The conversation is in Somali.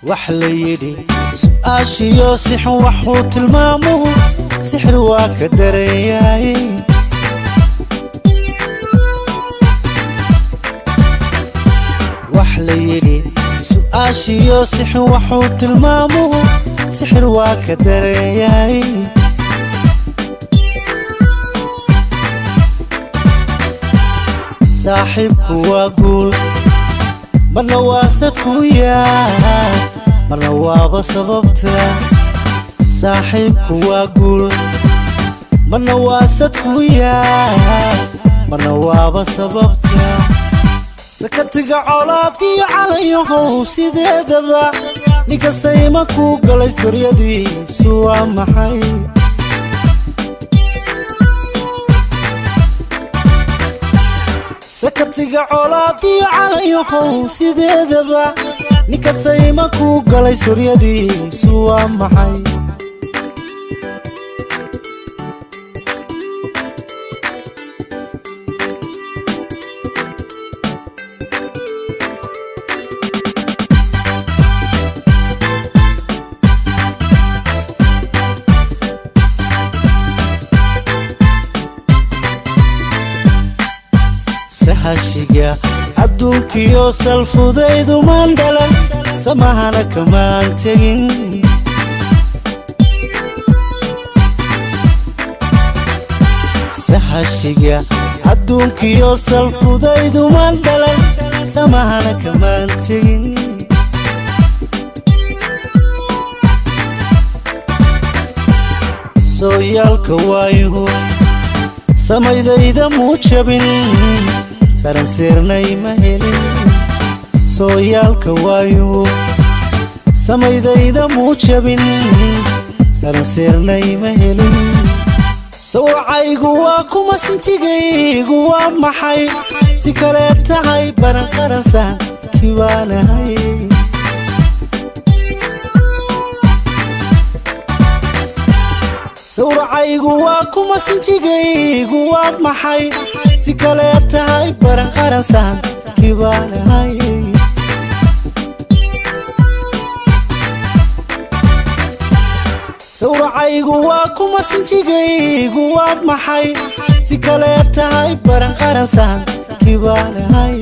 Wax la yidhi su'aashiyo sixun waxuu tilmaamuhu sixir waa ka daranyahay. Wax la yidhi su'aashiyo sixun waxuu tilmaamuhu sixir waa ka daranyahay. Saaxiibku waa guul, marna waa sadku yaa, marna waaba sababta. Saaxiibku waa guul, marna waa sadku yaa, marna waaba sababta. Sakatiga colaadiyo calayahow sideedaba, ninka sayma kuu galay soryadiisu waa maxay? Sakatiga colaadiyo calayahow sideedaba, ninka sayma kuu galay soryadiisu waa maxay? Sahashiga adduunkiyo salfudaydumaan dhalan, samahana kamaan tegin. Sahashiga adduunkiyo salfudaydumaan dhalan, samahana kamaan tegin. Sooyaalka waayuhu samaydayda muu jabin, saransiirnay ma helin. Sooyaalka waayuhu samaydayda muu jabin, saransiirnay ma helin. Sawracaygu waa kuma, sinjigaygu waa maxay? Si kalee tahay baran qaransa kibaanahay. Sawracaygu waa kuma, sinjigaygu waa maxay? Si kalee tahay baran qaransa kibaanahay. Sawracaygu waa kuma, sinjigaygu waa maxay? Si kalee tahay baran qaransa kibaanahay.